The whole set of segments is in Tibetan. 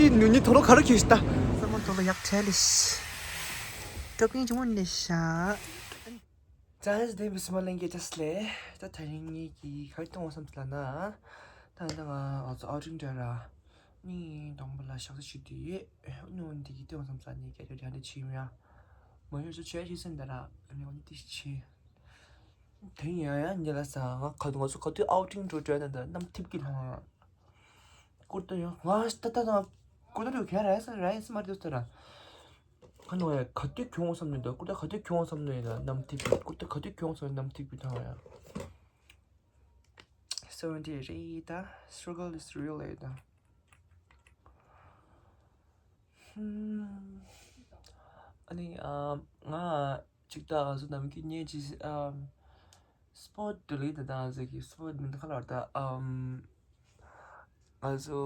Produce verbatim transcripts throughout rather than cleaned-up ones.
ཤི་ནུ་ནི་ཐོ་རོ་ག་རོ་ཁྱོད་ཤི་ད། སམ་མ་ཐོ་རོ་ཡག་ཁྲེ་ལི་ཤི། ཀྲོ་པིང་ཅི་མོ་ནི་ཤ། ཛ་ཧེ་ཟི་དེ་མི་སི་མ་ལེན་གེ་ཅས་ལེ། ད་ད་རིང་ངེད་ཀྱི་ག་རེ་གཏོང་བསམ་ལ་ན། ད་ད་ང་ཨ་ཚོ་ཨའུ་ཊིང་འདྲ་ར། ནི་དང་པོ་ལ་ཤག་ཤག་ཤི་དུས་ཡེ། ནུ་འདི་གི་གཏོང་བསམ་ལ་ནི་ག་རེ་ར་ནི་ཆི་མ་ཡ། མ་ཡོད་ཚོ་ཆོས་ཤི་སེམས་ད་ར། ཨ་ནི་འོ་ནི་ཏི་ཤི། དེ་ཡང་ཡང་ཉེ་ལ་ས་ང་ག་དུས་ང་ཚོ་ག་དུས་ཨའུ་ཊིང་འགྲོ་འགྲོ་ན་ད་གནམ་ཐིབ་ཀྱི་ལྷང་། ཀུར་ཏ་ཡང་ང་ལྟ་ལྟ་དང་། ཀུར་ཏ་རུ་ག་ར་ས་ར་ས་མ་རེད་ཟེར་ར། ཁ་ནོ་ཡ་ག་དུས་གྱོང་བསམ་ནས་ད་ཀུར་ཏ་ག་དུས་གྱོང་བསམ་ནས་ཡིན་ན་གནམ་ཐིབ་ཀྱི་ཀུར་ཏ་ག་དུས་གྱོང་བསམ་ནས་གནམ་ཐིབ་ཀྱི་ཐང་ཡ། སོ་འདི་རེད་ད། Struggle is real རེད་ད། ཨ་ནི་ཨ་ང་ཅིག་ད་ང་ཚོ་ནམ་རྒྱུན་ཉལ་ཅི་ཨམ་སྤོ་ཊི་ལི་ད་ད་ང་ཚོ་གི་སྤོ་ཊི་མིན་ཁ་ལར་ད་ཨམ་ང་ཚོ་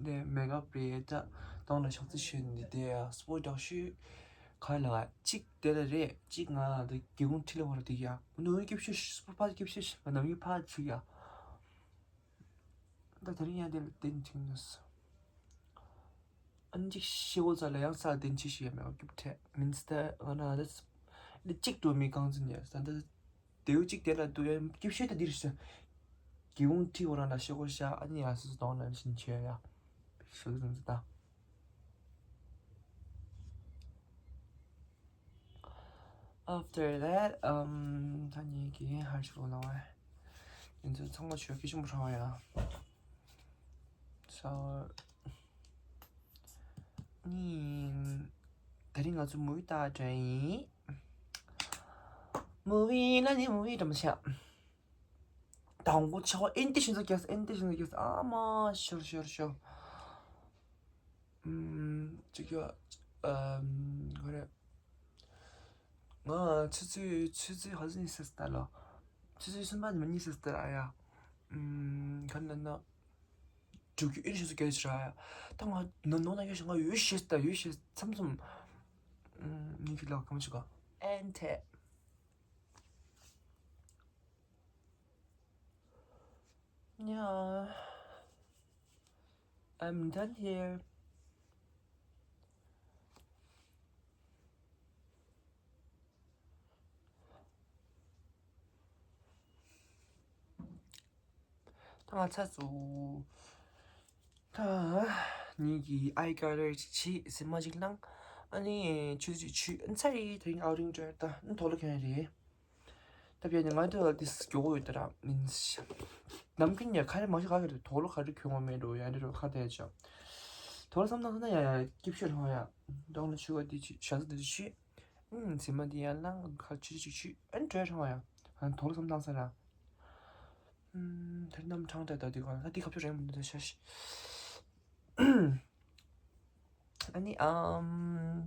ནས་མེག་ཨབ་རེད་ད་དང་ལ་ཤག་ཚི་ཤེས་ནི་དེ་སྤོ་ཊི་ཤུ་ག་ལ་ཅིག་དེ་ལ་རེད་ཅིག་ང་ད་སྒེའུ་ཁུང་ཁྲི་ལ་བར་དེ་ཡ་མི་འདུག་སྐྱིབས་ཤུ་སྤོ་ཕ་སྐྱིབས་ཤུ་ང་ནམ་རྒྱུན་ཕ་ཆུ་ཡ། ད་དེ་རིང་ཡང་དེ་ལ་བསྟན་ཐུང་ནས། ཨ་ནི་ཅིག་ཤི་འོ་ཙ་ལ་ཡང་ས་བསྟན་ཆི་ཞིག་ཡ་མེད་པ་སྐྱིབས་ཕྲད་མིན་སྟེ་ང་ན་ད་ལི་གཅིག་ཏུ་མི་གང་ཟིན་ཡ་ས་ད་དེའུ་གཅིག་དེ་ལ་དུ་ཡ་སྐྱིབས་ཤུ་ད་འདིར་ཤི། སྒེའུ་ཁུང་ཁྲི་འོ་རང་ལ་ཤི་གོ་ཤ་ཨ་ནི་ཡ་སུ་སུ་དོང་ལ་ཤིན་ཆེ་ཡ་ཤི་ཟིན་ཙི་ད། After that, um, ད་ངེད་ཀྱིས་ཧར་ཤོ་ལ་བ། ཡིན་ཚུལ་ཚང་མ་ཆོས་སྐད་ཆུང་པོ་ཧྲང་བ་ཡ། So, ནི། ད་རིང་ང་ཚོ་མུ་བི་ལྟ་དྲན་ཡིན། མུ་བི་ལ་ནི་མུ་བི་འདྲ་མ་བྱ། དང་པོ་ཆ་བ་ཨེན་ཏི་ཤིན་ཚོ་རྒྱས་ཨེན་ཏི་ཤིན་ཚོ་རྒྱས་ཨ་མ་ཤོར་ཤོར་ཤོར། ཅིག་ཡོད། ཨམ། ག་རེ། ང་ཆུ་ཚོད་ཆུ་ཚོད་ཧ་ཟིན་ཟེར་ལྟ་ལོ། ཆུ་ཚོད་གསུམ་པ་ནས་མ་གཉིས་ཟེར་ལྟ་ཡ། ཨམ། ག་ན་ན། དྲུག་ཡོད་ཨིན་ཞིག་ཚོ་སྐད་ཆ་ར་ཡ། ད་ང་ནོ་ནོ་ན་ཡོད་ཞིག་ང་ཡོད་ཤེས་ལྟ་ཡོད་ཤེས་མཚམས་མཚམས། ཨམ། ཉིད་ཀྱི་ལག་གམ་ཞིག་ག་ཨན་ཐེ། Yeah, I'm done here. ད་ང་ཚ་སུ། ད་ངེད་ཀྱི་ཨའི་ཀ་ལར་ཅིག་བྱེད་སེམས་མ་ཅིག་བླངས། ཨ་ནི་ཆུ་ཚོད་ཆུ་ཨ་ནི་ཚ་རེད་ད་རིང་ཨའུ་རིང་འགྲོ་ད་ཨ་ནི་དོག་ལོ་ཁྱོད་རེད། ད་བྱས་ནས་ང་ཚོ་ལ་དེ་སྐྱོ་བོ་ཡོད་ད་ར་མིན་ནམ་རྒྱུན་ཡ་ཁ་རེ་མ་ཤི་ཁ་ཁ་རེ་དོག་ལོ་ཁ་རེ་ཁྱོད་ངོ་མེད་འགྲོ་ཡ་འདྲི་རོ་ཁ་དེ་ཅོ། དོག་ལོ་བསམ་ཐང་ས་ན་ཡ་ཡ་སྐྱིབས་ཤོད་ཧོ་ཡ། དོག་ལོ་ཆུ་བ་དེ་ཆུ་ཤ་ཚ་དེ་ཆུ། ཨུམ་ཚེ་མ་དེ་ཡ་ལང་ཁ་ཆུ་ཆུ་ཆུ་ཨ་ནི་བྲོས་ཧོ་ཡ། ཨ་ནི་དོག་ལོ་བསམ་ཐང་ས་ར། ཨུམ། ད་རྣམ་གྲངས་དྲ་ད་དུས་གང་ལ་དེ་ཁ་ཕྱོགས་རེད་མི་འདུག་ཤ་ཤི། ཨ་ནི་ཨམ།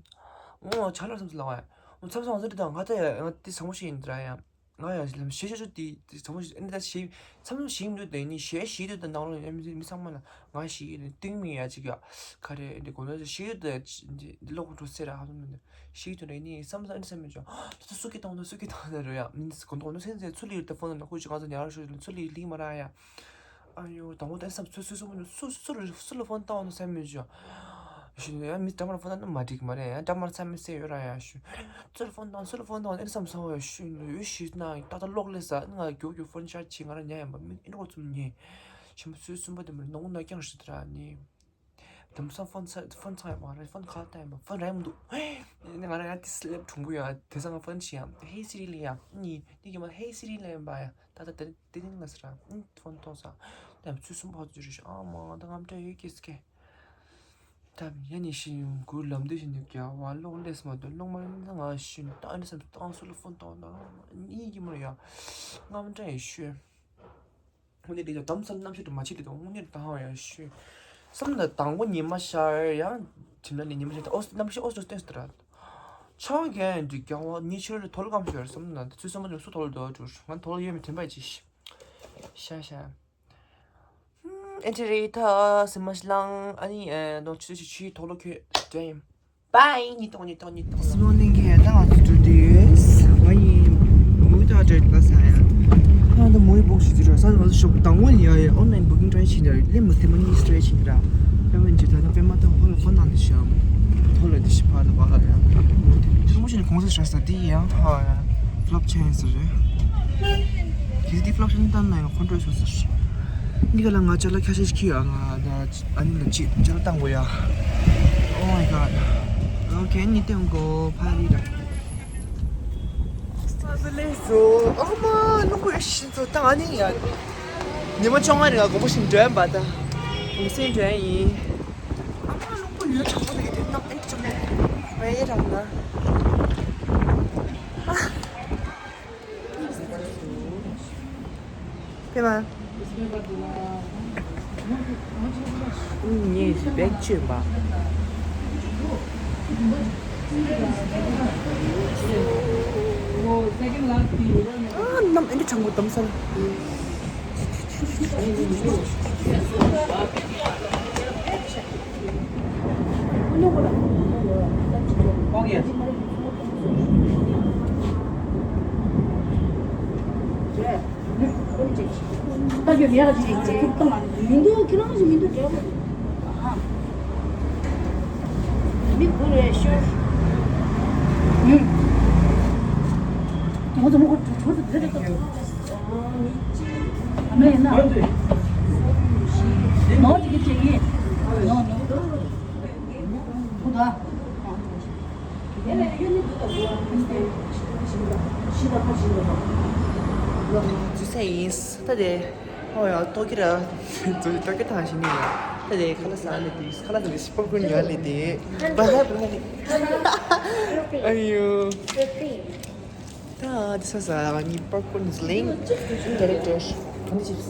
ཨོ་ཆ་ལ་བསམ་ཚུལ་ལ་བ་ཡ། ཨོ་མཚམས་མཚམས་ང་ཚོ་དེ་དང་ང་ཚོ་ཡ་ང་དེ་བཟང་པོ་ཞིག་ཡིན་འདྲ་ཡ། ང་ཡ་ཞེ་ཞེ་ཞེ་ཞེ་དེ་དེ་བཟང་པོ་ཞིག་ཨ་ནི་ད་ཞེ་མཚམས་མཚམས་ཞིག་མི་འདུག་དེ་ནི་ཞེ་ཞེ་དེ་དང་ནང་ལོགས་ཡ་མི་མི་ཚང་མ་ལ་ང་ཞིག་ཡིན་སྟིང་མི་ཡ་ཅིག་ཡ། ག་རེ་འདི་གོ་ན་ཞེ་ཞེ་དེ་འདི་ལོག་འགྲོ་སེ་ར་ཧ་མི་འདུག་ཞེ་ཞེ་དེ་ནི་བསམ་བསམ་ཨ་ནི་བསམ་མི་ཆོག་ད་སུ་སྐད་བཏང་ན་སུ་སྐད་བཏང་ན་རོ་ཡ་མི་གོ་ན་གོ་ན་སེམས་སེ་ཚུལ་ཡོད་ད་ཕོན་ན་ཁོ་ཅིག་ང་ཚོ་ཉར་ཤོར་ཚུལ་ཡོད་ལིང་མ་ར་ཡ། ཨ་ཡོ་དང་པོ་ད་སམ་སུ་སུ་སུ་སུ་སུ་ལ་ཕོན་བཏང་ནོ་སམ་མི་ཞུ། ཞུ་ཡ་མི་འདྲ་མར་ཕོན་བཏང་ན་མ་འགྲིག་མ་རེད་ཡ་འདྲ་མར་སམ་མི་སེ་ཡོད་ར་ཡ་ཞུ། སུ་ལ་ཕོན་བཏང་སུ་ལ་ཕོན་བཏང་ཨེ་སམ་སོ་ཡ་ཞུ་ཡོད་ཞུ་ན་ཏག་ཏག་ལོག་ལེ་ས་ང་རྒྱུ་རྒྱུ་ཕོན་ཤར་ཆེ་ང་ར་ཉ་ཡམ་པ་མི་ཨེ་འགྲོ་ཚུམ་ཉེ། ཞིམ་པོ་སུ་སུམ་པ་དེ་མ་རེད་ནོ་ན་ཀྱང་ཞུ་དེ་ར་ནི། དམ་སང་ཕོན་ཚ་ཕོན་ཚང་ཡ་མ་རེད་ཕོན་ཁ་ཏ་ཡ་མ་ཕོན་ར་ཡ་མ་འདུག་ནི་ང་ར་ཡ་དེ་སི་ལེབ་གྲུང་པོ་ཡ་དེ་སང་ཕོན་ཆེ་ཡ་ཧེ་སི་རི་ལེ་ཡ་ནི་ནི་གི་མ་ཧེ་སི་རི་ལེ་ཡ་མ་ཡ་ཏག་ཏག་དེ། དེ་རིང་ལ་སི་ར་ཨུམ་ཕོན་ཐོག་ས། ད་ཚུལ་གསུམ་ཕོག་ཚུལ་རེ་ཤི་ཨ་མ་ད་ངམ་ཏྲ་ཡོད་ཀྱི་སི་ཀེ། ད་ཡ་ནི་ཤི་ཡོང་གུར་ལམ་དུ་ཤི་ནི་ཀྱ་བ་ལོག་ལེ་སི་མ་དུ་ལོག་མ་ནི་ང་ཤི་ད་ཨ་ནི་སམ་ཏང་སུ་ལ་ཕོན་ཏང་ད་ནི་གི་མ་ཡ་ངམ་ཏྲ་ཡོད་ཤུ། ཧུ་ནི་དེ་ཀྱ་དམ་སམ་རྣམ་ཤེས་དུ་མ་ཆི་དེ་དང་ཧུ་ནི་ད་ཧ་ཡ་ཤུ། བསམ་ན་དང་པོ་ཉི་མ་ཤར་ཡང་དྲིན་ལ་ནི་ཉི་མ་ཤར་ཏེ་ཨོ་གནམ་གཤིས་ཨོ་ཅོ་སྟོན་སྟེ་ར། ཆང་གན་འདི་རྒྱང་བ་ཉི་ཆུར་དོལ་གམ་ཤོར་བསམ་ན་དེ་ཚོའི་བསམ་པ་ནི་སུ་དོལ་དོ་ཅུར་ང་དོལ་ཡོད་མི་དྲན་པ་ཅི་ཤ་ཤ། ཨེ་ཅི་རེད་ད་སི་མ་ཤི་ལང་ཨ་ནི་ཨེ་ནོ་ཆུ་ཆུ་ཆུ་དོལ་ལོ་ཁྱོད་དྲན་ཡིན། Bye ཉི་ཏོག་ཉི་ཏོག་ཉི་ཏོག་ལ། This morning གི་ད་ང་ཚོ་འགྲོ་དུས་ང་ཡི་མུའི་ཏོག་ཏྲེ་ལ་ས་ཡ། ང་ད་མུའི་བོག་ཤི་ཅི་ར་ས་ང་ཚོ་ཤོག་དང་པོ་ཡ་ཡ་online booking try བྱེད་འདྲ་ལེ་མུ་སི་མ་ནི་སི་ཏྲེ་བྱེད་འདྲ། ཡ་མན་ཇི་ད་ད་པེ་མ་ད་ཧོ་ལ་ཧོ་ནང་དུ་ཤ་མུ་ཐོ་ལ་དི་ཤི་ཕ་ད་བ་ལ་ཡ་མུ་དི་ཐུ་མུ་ཤི་ནི་གོང་ས་ཤ་ས་དི་ཡ་ཧ་ཡ་ཕློབ་ཆེན་སི་རེ། དི་དི་ཕློབ་ཆེན་ད་ན་ཡ་ཁོན་ཏྲོལ་ཤོ་སི་རེ། ནི་ག་ལ་ང་ཅ་ལག་ཁ་ཤས་ཤིག་ཡོད་ང་ད། ཨ་ནི་ལ་ཅི་ཅར་བཏང་དགོས་ཡ། Oh my god. Okay ཉི་སྟོན་གོ་ཕ་རི་ར། ས་ལེ་སོ་ཨ་མ་ནུ་གོ་ཤི་ཚོ་ད་ཨ་ནི་ཡ། ཉི་མ་བཅོ་ལྔ་རིང་ལ་དགོངས་པ་བཞིན་འགྲོ་ཡིན་པ་ད། གུང་སེང་འགྲོ་ཡིན། ཨ་མ་ནུ་གོ་ཡོད་ཆགས་པོ་དེ་དེ་ནག་ཨེ་ཅམ་ཨེ་རང་ན། ཕེ་མ། ངས་ཞིག་བེད་སྤྱོད་པ། ཨ་ནམ་ཨེ་འདྲ་གྲང་མོ་དམ་སང་། ད་ཡོད་ཡག་ཅིག་ཐུབ་བཏང་བ་མི་འདུག་ཁྱེད་རང་ཞིག་མི་འདུག་འདྲ་བོ། མི་དགུ་རེད་ཤོར། ངོ་ཚ་མོ་ཁོ་གྲོ་གྲོ་དེ་རེད་ད། ཨ་མ་ཡིན་ན། ནོར་གྱི་གི་ཡིན། ནོར་ནོར། ཁུ་ད། ཇུ་སེ་ཡིན་ད་དེ། ཨོ་ཡ་ཏོ་ཀི་ར། ཏོ་ཀི་ཏང་ཞིག་ནི་ཡ། ད་དེ་ཁ་ལ་ས་ནི་དེ་ཁ་ལ་ས་ནི་སྤོ་ཀུན་ཡ་ལི་དེ། བ་ཧ་བ་ཧ་ནི། ཨ་ཡོ། ད་དེ་ས་ས་ནི་པར་ཀུན་ལིང་ཌི་རེག་ཊར་ག་ནི་ཅིབས།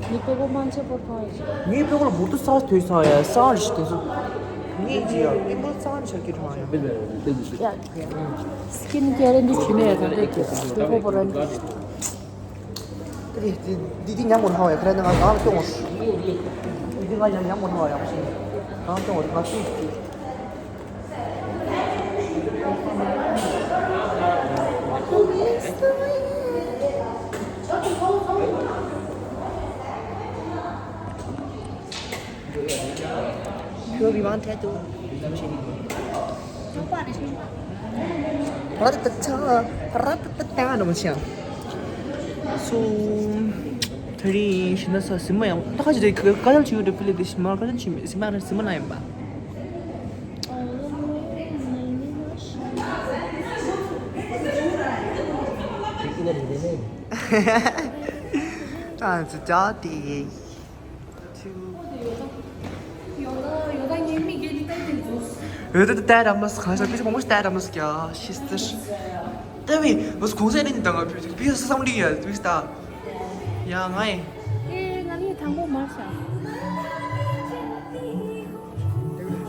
ངའི་པེ་ཀོ་མང་ཆེ་བོ་མཐོང་ཡོད། ངའི་པེ་ཀོ་ལ་འབུར་དུ་ས་ཐོས་ས་ཡ་ས་རི་ཤི་དེ་ཚོ། ངའི་ཅི་ཡ་པིམ་པལ་ས་རི་ཤ་ཀི་མཐོང་ཡ། ཡ་སི་ཀིན་ཀེར་འདི་ཞུ་ནས་ཡ་ད་འདི་ཀེ་པེ་ཀོ་བོ་ར་འདི། དེ་དེ་དེ་ཉམས་མོ་ཧ་ཡ་ཁ་ན་ང་ང་ལ་སྐྱོང་བ། དེ་ང་ཉམས་ཉམས་མོ་ཧ་ཡ་མ་ཤེས། ང་སྐྱོང་བ་ང་ཤེས། ཁྱོད་བི་མང་ཐད་དུ། ར་ཏ་ཏ་ཏ་ར་ཏ་ཏ་ཏ་ནོ་མ་ཆ། སོ། ད་རིང་ཤི་ན་ས་སི་མ་ཡང་ད་ཁ་ཅིག་དེ་ཀ་ཅལ་ཅིག་ཡོད་རེད་ཕི་ལེ་དེ་ཤི་མ་ཀ་ཅལ་ཅིག་སི་མ་ར་སི་མ་ན་ཡིན་པ། ཨ་ཙི་ཙི་དེ། འོད་དེ་ལྟ་ར་མ་སི་ཁ་ཤ་ཕི་ཤ་མོ་ལྟ་ར་མ་སི་ཀྱ་ཤིས་ཏར། ལྟ་བའི་མ་སི་གོང་ས་ནས་ནི་ད་ང་ཕི་ཕི་ཤ་སང་ལི་ཡ་ཕི་ཤ་ད། ཡ་ང་ཡི། ཨེ་ང་ལི་དང་པོ་མ་ཤ།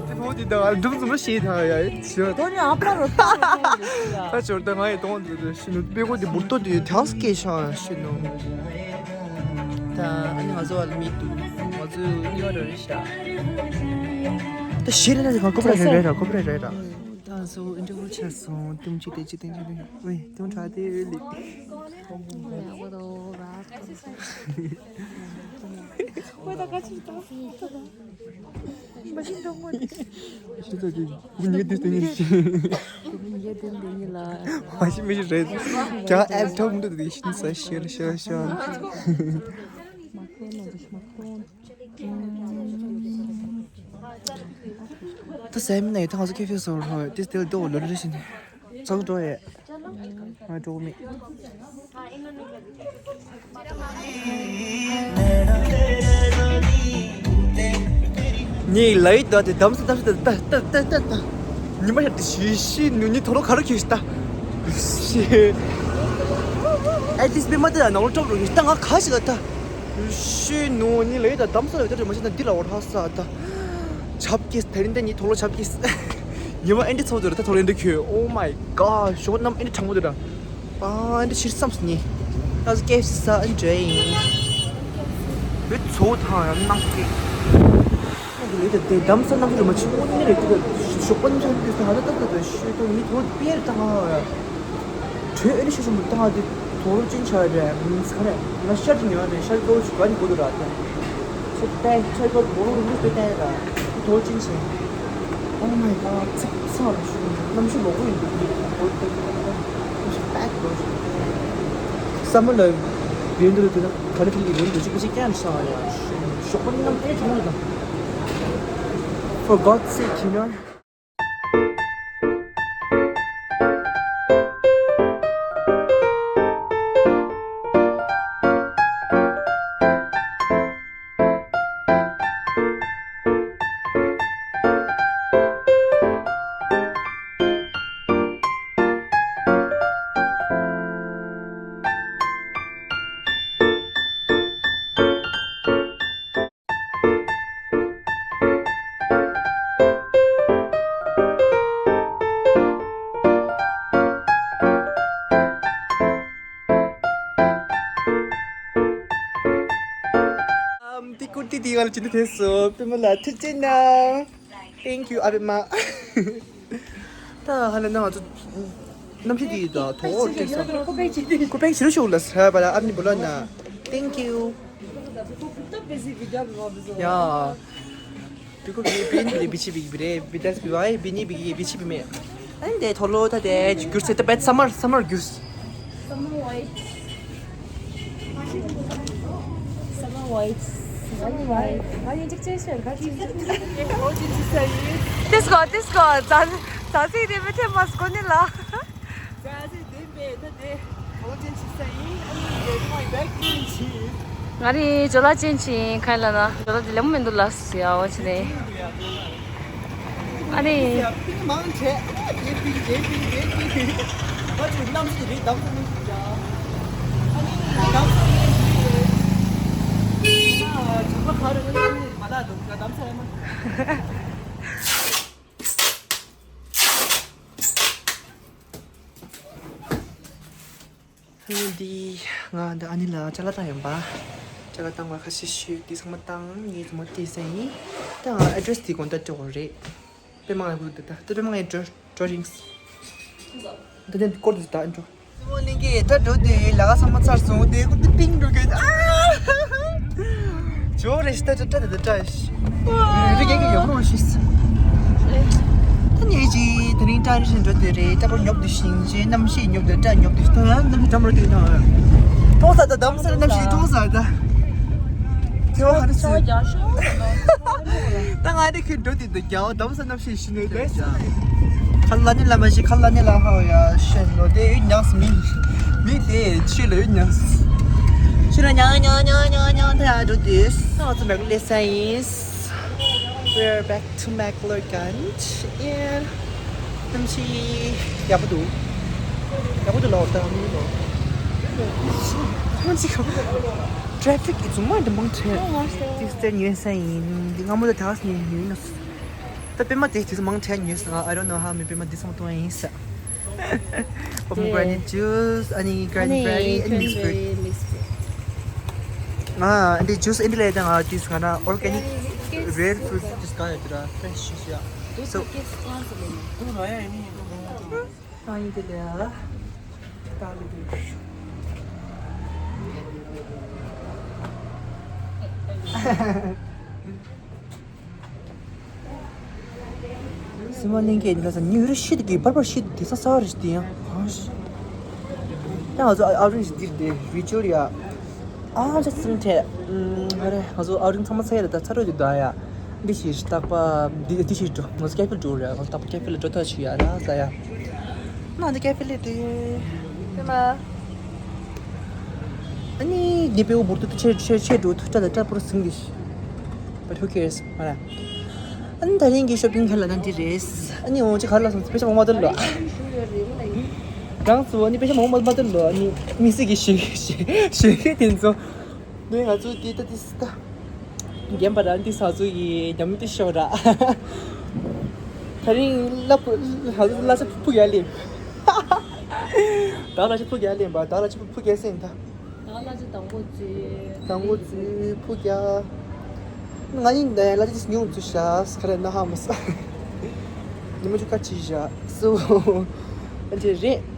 ཕི་ཕོ་དེ་ད་སྒྲུབ་ཙམ་ལ་ཤེས་ཐལ་ཡ་ཡི་ཤ། དོ་ནི་ཨ་ཕ་རོ་ད། ད་ཅོར་ད་ང་ཡི་དོང་དུ་ཤི་ནུ་པེ་གོ་དེ་འབུར་ཏོ་དེ་ཐང་སྐད་ཤ་ཤི་ནུ། ད་ཨ་ནི་ང་ཚོ་བ་ལ་མི་འདུག་ང་ཚོ་གཉིས་པ་ར་རེད་ཤག་ད་ཤེས་རེད་ན་ཁོ་པ་ར་རེད་ར་ཁོ་པ་ར་རེད་ར། ད་ང་ཚོ་ཨིན་ཊར་ཝིའུ་ཆགས་སོང་ཏུམ་ཅི་ཏེ་ཅི་ཏེ་ཅི་ཏེ་ཝེ་ཏུམ་ཁྲ་ཏེ་ཝེ་ལི། ཝེ་ད་ག་ཅི་ད། མ་ཤི་འགྲོ་མོ་དེ། ཤི་ཚ་དེ་ཉེ་དེ་དེ་ཉེ་ཤི། ཉེ་དེ་དེ་ཉེ་ལ། མ་ཤི་མི་ཤི་རེད། ཀྱང་ཨེབ་ཐོག་འདུག་དེ་ཤི་ས་ཤི་ལ་ཤི་ལ་ཤི་ལ། ད་སེམས་ནས་ཐང་སུ་ཁེ་ཕེ་སོར་ཧོ་དེ་སྟེལ་དོ་ལོ་ལོ་ཤི་ནས། ཚང་འགྲོ་ཡས། ང་འགྲོ་མེད། ངའི་ལའི་ད་དེ་དམ་སི་དམ་སི་ད་ད་ད་ད་ད། ཉི་མ་ཤར་དེ་ཤི་ཤི་ནུ་ཉི་ཐོ་རོ་ཁ་རོ་ཁྱེར་ཤི་ད། ཤི། at least པད་མ་དེ་ལ་ནང་ལོགས་སྐྲོབ་རོགས་ཡིན། ད་ང་ག་ཞིག་ལ་ད། ཤི་ནོ་ནི་ལ་ཡོད་ད་དམ་ས་ལ་ཡོད་ད་རེད་མ་ཤེས་ན་འདི་ལ་འོ་ཧ་ས་ད། ཆབ་ཀྱིས་དེ་རིང་ད་ནི་དོ་ལོ་ཆབ་ཀྱིས། ཉི་མ་ཨེ་འདྲ་ཚོགས་འདུག་ད་ཐོ་རེ་འདྲ་ཁྱོད། Oh my god ཞོགས་གནམ་ཨེ་འདྲ་གྲང་མོ་འདུག་ད། ཨ་ཨེ་འདྲ་ཕྱིར་བསམ་སོང་ནི། ད་སྐད་ས་ཨེ་འདྲ་ཡིན། བུ་ཚོ་ཐང་ཡང་གནམ་སྐད། ལས་དེ་དམ་ས་གནམ་ས་རུ་མ་ཆུ་མོ་ནི་རེད་དེ། ཞོགས་པ་ནི་ཆུ་དུས་ས་ཧ་ད་ད་ད་ད་ཤོད་དུ་མི་ཐོ་པེར་ད་ང་ཡ། དྲོད་ཨེ་ནི་ཤོད་ཤོད་མི་ད་ང་དེ་དོ་རུ་ཅན་ཆ་རེད་མིན་ས་རེད། ང་ཤར་གྱི་ཉོ་ནས་ཤར་དོ་ཆུ་ག་ནི་གོ་དུ་ར་དེ། ཆེ་ཏའི་ཆེ་གོ་དོ་རུ་རུ་མི་སྟོད་ཏའི་ར་དོ་ཅན་ཆེ། Oh my god ཚིག་ཚང་རུ་ཤོད་གནམ་གཤིས་ལོག་གོ་ཡིན་འདུག་གནམ་གཤིས་པེག་ལོག་ཤོད། སམ་མར་ལ་ཡོད་འདུག་དེ་ན་ག་ནི་ཕི་ལི་ཡོད་འདུག་ཅིག་པ་ཅིག་ཀྱང་ཤ་ཡ་ཞོགས་པ་ནི་གནམ་ཨེ་ཆུང་ལ། For God's sake, you know. ཨམ། དེ་ཀུར་ཏི་དེ་ཡང་ལ་ཅི་འདི་ཐེ་སོ། པད་མ་ལ་ཐུགས་རྗེ་གནང་། Thank you ཨ་པད་མ། ད་ཧ་ལ་ན་ང་ཚོ་གནམ་གཤིས་དེ་ཡིན་ད་དོ་འོར་ཏེ་ས། ཁོ་པའི་ཆེད་དུ། ཁོ་པའི་ཕྱིར་ཤོག་ལ་ས་བ་ལ་ཨ་ནི་བུ་ལ་ན། Thank you ཡ། བི་ཁོ་བི་བི་ནི་བི་ཆི་བི་བི་རེ་བི་དཱས་བི་ཝའི་བི་ནི་བི་བི་ཆི་བི་མེ། ཨན་དེ་ཐོ་ལོ་ད་དེ་གྱུར་སེ་ད་བེད་སམ་མར་སམ་མར་གྱུར། Summer white. Summer white. ང་ཡིན་གཅིག་ཅེས་ཤེར་ག་ཅིག་ཅིག་ཏིས་གོ་ཏིས་གོ་ཙ་ཙ་སི་དེ་མི་ཐེ་མ་སྐོ་ནི་ལ། ཙ་ཙི་དེ་བེ་ད་དེ་གོ་ཅན་ཅིག་ས་ཡིན། ཨ་ནི་དེ་ཁོང་ཡི་བེག་ཅིག་ཅིག་ང་རི་ཇོ་ལ་ཅན་ཅིག་ཁ་ལ་ན་ཇོ་ལ་དེ་ལེ་མོ་མེན་དུ་ལ་སི་ཡ་འོ་ཅི་ནེ། ཨ་ནི། པིང་མང་ཆེ། ཨ་ནི་པིང་ཆེ་པིང་ཆེ་པིང་ཆེ། ང་ཚོའི་གནམ་གཤིས་རེད་དམ་ཁོ་མི་ཤེས་ཀྱང་། ཨ་ནི་དམ་ས་ཡིན་ཞུ་ཡོད། ཨ་ཇག་པ་ག་རེ་ཨ་ནི་མ་ལ་འདུག་ག་དམ་ས་ཡིན་མ། ཨ་ནི་འདི་ང་འདི་ཨ་ནི་ལ་ཅ་ལག་བཏང་ཡོང་པ། ཅ་ལག་བཏང་བ་ཁ་ཤས་ཤིག་འདི་ཚང་མ་བཏང་ངས་ཚང་མ་བལྟས་ཟིན་ཡིན། ད་ང་ཨེ་ཌི་རེ་སི་འདི་གོང་ད་སྤྲོད་དགོས་རེད། པད་མ་ལ་ཧུ་ད་ད་པད་མ་ངའི་འགྲོ་འགྲོ་རིང་། ད་ནི་སྐོར་དུ་ད་འགྲོ། སི་མོ་གླིང་གི་ད་འགྲོ་དུས་ལ་ག་ཚང་མ་ཚར་སོང་། དེ་ཀུ་ཏི་པིང་འགྲོ་གི་ཨ། ཇོ་རེ་ཤི་ད་ད་ད་ད་ད་ཤི། རི་རྒྱལ་གྱི་ཡོག་མོ་ཤི། ད་ནི་ཅི་དེ་རིང་ཏྲ་རི་ཤན་འགྲོ་དེ་རེད། ཏྲ་པོ་ཉོབ་དུ་ཤིང་ཅེ་གནམ་གཤིས་ཉོབ་དུ་ཏྲ་ཉོབ་དུ་ཤིང་ད་ཡང་གནམ་གཤིས་འགྲམ་རུ་དེ་ན། ཐོག་ས་ད་དམ་ས་གནམ་གཤིས་ཐོག་ས་ད། ཐེ་བ་ཧ་རི་སི། ད་ང་རེ་ཁྱོད་འགྲོ་དེ་འདུག་རྒྱ་བ་དམ་ས་གནམ་གཤིས་ཤི་ནོ་དེ། ཁ་ལ་ནི་ལ་མ་ཤི་ཁ་ལ་ནི་ལ་ཧ་ཡ་ཤན་ནོ་དེ་ཡུ་ཉགས་མི་མི་དེ་ཆུ་ལ་ཡུ་ཉགས། ཆུ་ལ་ཉག་ཉག་ཉག་ཉག་ཉག་ད་ཡ་འགྲོ་དེ། ང་ཚོ་མེག་ལེ་ས་ཡིན། We're back to Mekloigund. Yeah. གནམ་གཤིས་ཡག་པོ་འདུག་ཡག་པོ་འདུག་ལོ་ད་མི་ལོ། ཁོང་ཅིག་ཊེ་ཕིག་ཨི་ཙུག་མ་འདི་མང་ཆེ། ཏིག་སྟེར་ཉོས་ས་ཡིན། འདི་སྔ་མོ་ད་ད་ཉོས་ཡིན་ནོ། ད་པད་མ་དེ་དུས་མང་ཆེ་ཉོས་ས། I don't know how many པད་མ་འདི་ཚང་མ་བཏུང་ཡིན་ས། Pomegranate juice ཨ་ནི་cranberry ཨ་ནི་mixed fruit. ང་འདི་ཇུས་ཨིན་དི་ལེ་དང་ང་དུས་ང་ན་organic real fruit juice ག་ཡོད་དེ་ར་fresh juice ཡ། So ཨིན་དི་ལེ་ཡ། སི་མ་གླིང་གའི་ལ་ས་ཉི་འོད་ཤིད་ཀྱི་པར་པར་ཤིད་དེ་ས་ས་རེ་ཤིད་ཡང་ཧང་ཤི། ཡང་ང་ཚོ་ཨའུ་ཊིང་ཞིག་འདིར་དེ་རི་ཅོར་ཡ། ཨ་ཅག་སིན་ཐེ། ཧ་རེ་ང་ཚོ་ཨའུ་ཊིང་ཚང་མ་ཚ་ཡ་ལ་ད་ཚ་རོ་དེ་ད་ཡ། འདི་ཞིག་རྟག་པ་འདི་འདི་ཞིག་འགྲོ་ང་ཚོ་ཀེ་ཕེ་འགྲོ་རེད། ང་ཚོ་རྟག་པ་ཀེ་ཕེ་ལ་འགྲོ་ཐག་ཆོད་ཡ་ན་ས་ཡ། ན་འདི་ཀེ་ཕེ་ལ་དེ། དེ་མ། ཨ་ནི་ངའི་པེའུ་འབུར་དུ་ཆེ་ཆེ་ཆེ་འགྲོ་ཐུག་ཏྲ་ལ་ཏྲ་པུར་སིང་གི་ཤི། But who cares? མ་ར། ཨ་ནི་ད་རིང་གི་ཤོ་པིང་ཁ་ལ་ན་འདི་རེད། ཨ་ནི་འོང་ཅི་ཁ་ལ་སོང་སྤེ་ཆ་མང་མ་དུ་ལ། རང་ཚོ་ནི་དཔེ་ཆ་མང་པོ་མ་མཐོང་ལོ། ནི་དམིགས་བསལ་གྱི་ཞོགས་ཞོགས་ཀས་དེ་ཚོ་ནི་ང་ཚོ་དེ་ལྟ་དེ་སི་ལྟ་རྒན་པ་རང་དེ་ས་ཚོ་ཡི་རྒྱ་མི་དེ་ཤོག་ར། ད་རིང་ལ་ཕུ་ལ་ལ་ཆ་ཕུ་རྒྱ་ལེན། ད་ལ་ཆ་ཕུ་རྒྱ་ལེན་པ། ད་ལ་ཆ་ཕུ་རྒྱ་སེང་ད། ད་ལ་ཆ་དང་པོ་ཙི། དང་པོ་ཙི་ཕུ་རྒྱ། ང་ཡིན་ད་ལ་ཆ་ཉུང་ཙི་ཤ་སི་ཁ་རེ་ན་ཧ་མ་ས། ཉི་མ་ཆུ་ཁ་ཆི་ཤ་སུ། ཨ་ཅེ་རེད།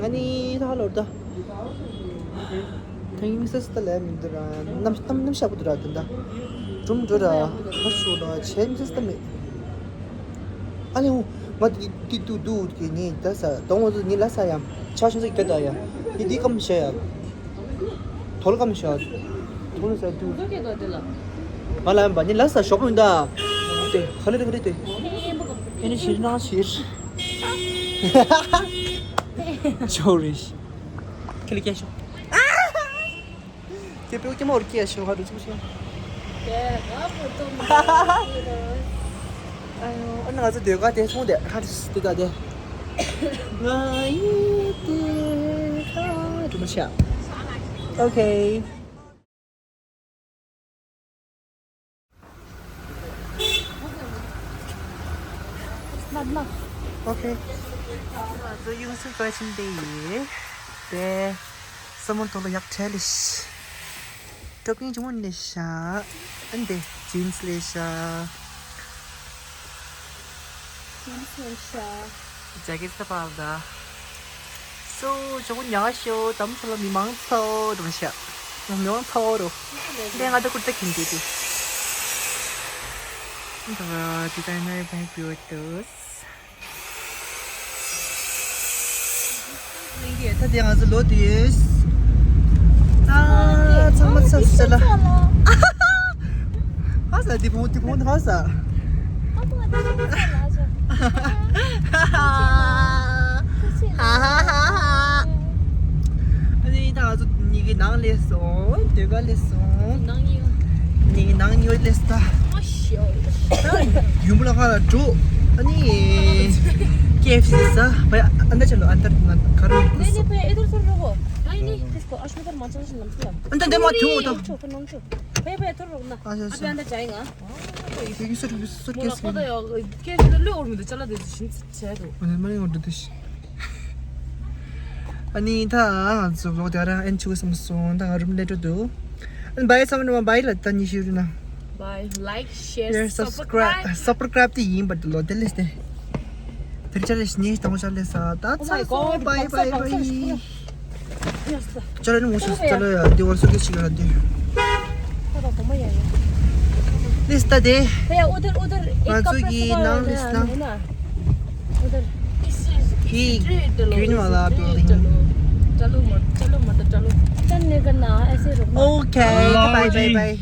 ཨ་ནི་ད་ལོར་ད། ད་ཡིན་སི་ལྟ་ལས་མི་འདུག་ར། ནམ་ནམ་ནམ་ཤག་པོ་འདུག་ར། དེ་འདྲ་སྒྲུང་འགྲོ་ར། ཧ་ཤོ་ར་ཆེན་སི་ལྟ་མེད། ཨ་ལེ་འོ། ང་དེ་དེ་དུ་དུ་གི་ནི་ད་ས་དང་བོ་ནི་ལ་ས་ཡ། ཆ་ཤིང་ས་གི་ད་ཡ། དེ་དེ་ཀམ་ཤ་ཡ། ཐོལ་ཀམ་ཤ། ཐོལ་ས་དུ། ང་ལ་ཡམ་པ་ནི་ལ་ས་ཤོག་ལུང་ད། དེ་ཧ་ལེ་རེ་རེ་དེ། ཨེ་ནི་ཤིར་ན་ཤིར། ཆོ་རེ་ཤི། ཁི་ལི་ཀྱ་ཤོ། ཁྱེད་པེའུ་ཀྱེ་མོར་ཀྱེ་ཤོ་ཧ་རུ་ཆུ་ཤོ། དེ་ག་པོ་ཏོ་མ་ཨ་ཡོ། ཨ་ན་ང་ཚོ་ཟློས་གར་དེ་ཚོང་དེ་ཧ་རུ་དེ་ད་དེ། ང་ཡི་དེ་ཧ་རུ་མ་ཤ། ཨོ་ཁེ། ཨོ་ཁེ། ང་ཚོ་ཡུམ་སུ་ཕ་ཆིན་དེ་ཡི་དེ་ས་མོར་ཐོག་ལ་ཡག་ཁྲལ་ལེ་ཤ། ཀྲོ་ཀིང་ཅི་མོ་ནེ་ཤ། ཨན་དེ་ཇིན་སི་ལེ་ཤ། ཇིན་སི་ལེ་ཤ། ཇེ་ཀེ་ཊི་ས་པར་ད། སོ་ཇོ་ཉ་ཤོ་དམ་ཚ་ལ་མི་མང་ཚོ་དུ་མ་ཤ། མི་མང་ཚོ་རོ། དེ་ང་ད་ཀུར་ཏ་ཁིན་དེ་དེ། ད་ཌི་ཛའི་ནར་བྷེག་བིའུ་ཏུ། ད་དེ་ང་ཚོ་ལོ་དུས། ཨ་ཚང་མ་ཚ་ས་ལ། ཧ་ས་དེ་བོ་དེ་བོ་ཧ་ས། ཨ་ནི་ད་ང་ཚོ་ཉི་གི་ནང་སླེབས་སོང་། ཟློས་གར་སླེབས་སོང་། ཉི་གི་ནང་ཉི་འོད་སླེབས་ད། ཡུམ་བུ་ལ་ཁ་ལ་འགྲོ། ཨ་ནི་ཀེ་ཨེཕ་སི་ཟ། བ་ཡ་ཨ་ན་ཆ་ལོ་ཨ་ཏར་ན་ཁ་རུ་ཁུ་སོ། ཨ་ན་འདི་མ་ཐུང་ད། ཨ་ན་འདི་མ་ཐུང་ད། ཨ་ས་ས། ཡུ་སོ་ཡུ་སོ་ཀེ་སི། ཨ་ནི་ད་ང་ཚོ་ལོག་དེ་ར་ཨན་ཆུ་སམ་སོང་ད། ང་རུམ་ལེ་འགྲོ་འདུག་ཨན་བྷའི་སམ་ན་བྷའི་ལ་ད་ཉི་ཤུ་རུ་ན། Bye, like, share, subscribe. Subscribe དེ་ཡིན་པར་དུ་ལོ་དེ་ལེ་སྟེ། དེར་ཆ་ལེ་ཤ་ཉེ་དང་ཆ་ལེ་ས་ད་ཚ་སོ། བྷའི་བྷའི་བྷའི། ཅོ་ར་ནི་མོ་ཤ་ཅོ་ར་ཡ་དེ་བར་སོ་གེ་ཤི་ག་དེ། ལེ་སྟ་དེ། ང་ཚོ་གི་ནང་ལེ་སྟ། དེ་རྒྱུན་མ་ལ་བོ་རིང་། चलो मत चलो मत चलो। चलने का ना ऐसे रुकना। Okay, bye bye bye।